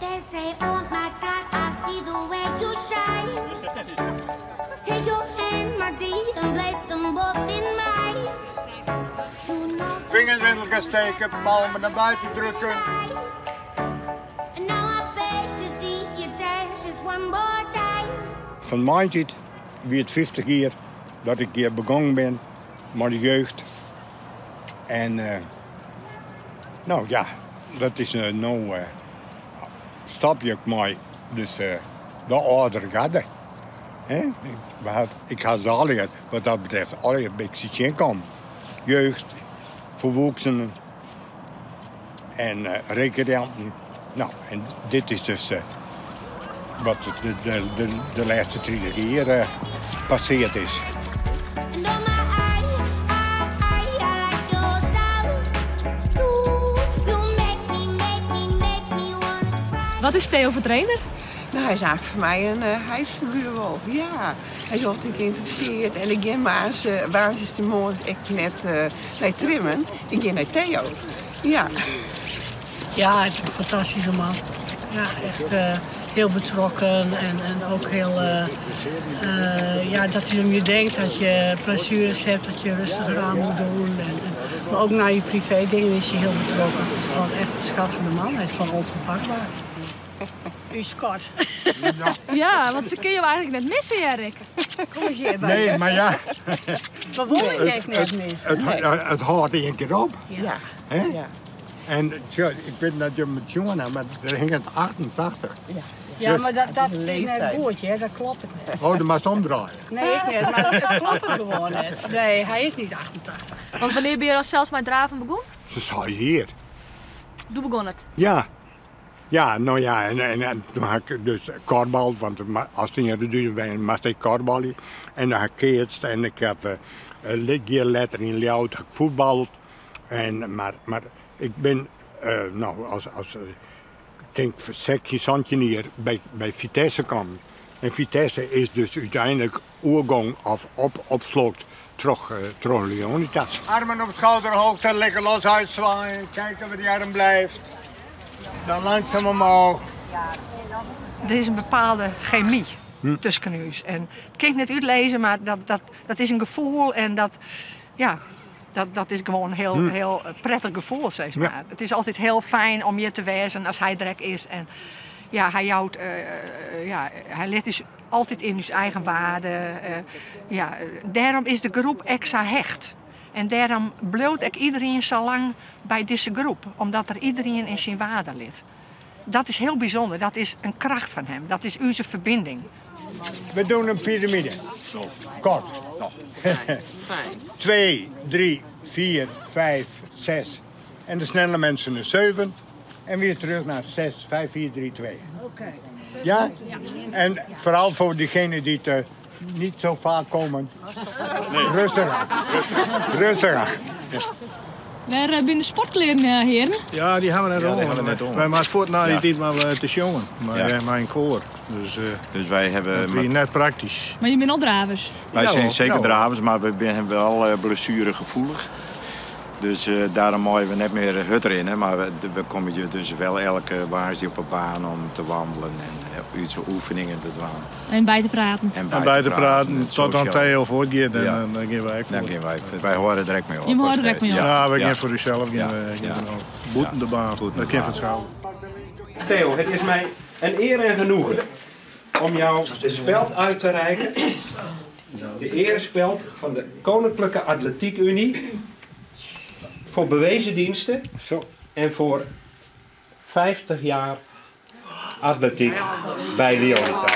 They say, oh my God, I see the way you shine. Take your hand, my dear, and place them both in mine. You know Vingers in elkaar steken, palmen naar buiten drukken. And now I beg to see you dance just one more time. Fan maitiid wie it 50 jier dat ik hjir begûn bin mei de jeugd. En no ja, dat is no stopje ik mei dus de âldere garde. Hè? Ik ha se allegear, wat dat betreft, allegear bin ik se tsjinkommen. Jeugd, folwoeksenen en rekreanten. No, en dit is dus wat de lêste 30 jier passeard is. And oh my, I like your style. You make me, make me, make me wanna cry. Wat is Theo voor trainer? Nou, hij is eigenlijk voor mij een heidfiguur wel. Ja, hij is altijd geïnteresseerd. En ik ga waar is de morgen echt net naar trimmen. Ik ga naar Theo. Ja. Ja, hij is een fantastische man. Ja, echt heel betrokken en ook heel, ja, dat hij om je denkt als je blessures hebt, dat je rustiger aan moet doen. Maar ook naar je privé dingen is hij heel betrokken. Het is gewoon echt een schat van de man. Hij is gewoon onvervangbaar. U scoort. Ja. Ja, want ze kun je eigenlijk net missen, Erik. Kom eens hier bij. Nee, maar ja. Maar wil je echt net missen? Het houdt één keer op. Ja. Hè? Ja. En tja, ik weet dat je met jongen hebt, maar er hing het 88. Ja. Ja, Dus maar dat is een is net leeftijd. boertje, hè? Dat klopt het net. Oh, dan mag je omdraaien. Nee, ik niet, maar dat klopt het gewoon net. Nee, hij is niet 88. Want wanneer ben je al zelfs met draven begonnen? Ze zei hier. Doe begon het? Ja. Ja, nou ja, en toen had ik dus korfbal, want als het in de duur was, moest ik korfballen. En dan had ik keerst en ik heb een keer letter in Ljouwert gevoetbald. Maar ik ben nou, als ik denk, sekje zandje hier bij Vitesse kwam. En Vitesse is dus uiteindelijk oergang of opslokt terug Lionitas. Armen op schouderhoogte, lekker los uitzwaaien, kijken waar die arm blijft. Dan langzaam omhoog. Er is een bepaalde chemie tussen ons. En het kan ik net uitlezen, maar dat is een gevoel en dat is gewoon een heel prettig gevoel, zeg maar. Het is altijd heel fijn om hier te wezen als hij direct is. En ja, hij houdt ja, hij let dus altijd in zijn eigen waarde. Ja, daarom is de groep extra hecht. En daarom bloot ik iedereen zo lang bij deze groep, omdat er iedereen in zijn waarde ligt. Dat is heel bijzonder, dat is een kracht van hem, dat is onze verbinding. We doen een piramide. Kort. Fijn. Fijn. 2, 3, 4, 5, 6. En de snelle mensen een 7. En weer terug naar 6, 5, 4, 3, 2. Oké. Ja? En vooral voor diegenen die het niet zo vaak komen. Nee. Rustig aan. Rustig aan. Waar binnen de sportkleren, heren? Ja, die hebben we net Ja, die om. hebben we net om. Wij maken voort na die Ja. tijd maar we te jongen. Maar, Ja. maar in koor. Dus Dus wij hebben dat is maar net praktisch. Maar je bent al dravers? Wij Ja, zijn hoor. zeker Ja, hoor. dravers, maar we zijn wel blessuregevoelig. Dus daarom mooien we net meer hut erin. Hè. Maar we komen hier dus wel elke waarschuwing op de baan om te wandelen en iets oefeningen te doen. En bij te praten. En bij, En bij te praten, het tot dan sociaal. Theo voortgaat en Ja. dan gaan wij ook Dan voort. gaan wij ook. Wij horen direct mee op. Je hoort direct mee op. Ja. Ja, wij Ja. gaan voor uzelf, gaan Ja. we, gaan Ja. we nou boeten de baan. Boeten Dat de kan baan. van het schouder. Theo, het is mij een eer en genoegen om jou de speld uit te reiken. De erespeld van de Koninklijke Atletiek Unie. Voor bewezen diensten. Zo. En voor 50 jaar atletiek bij Lionitas.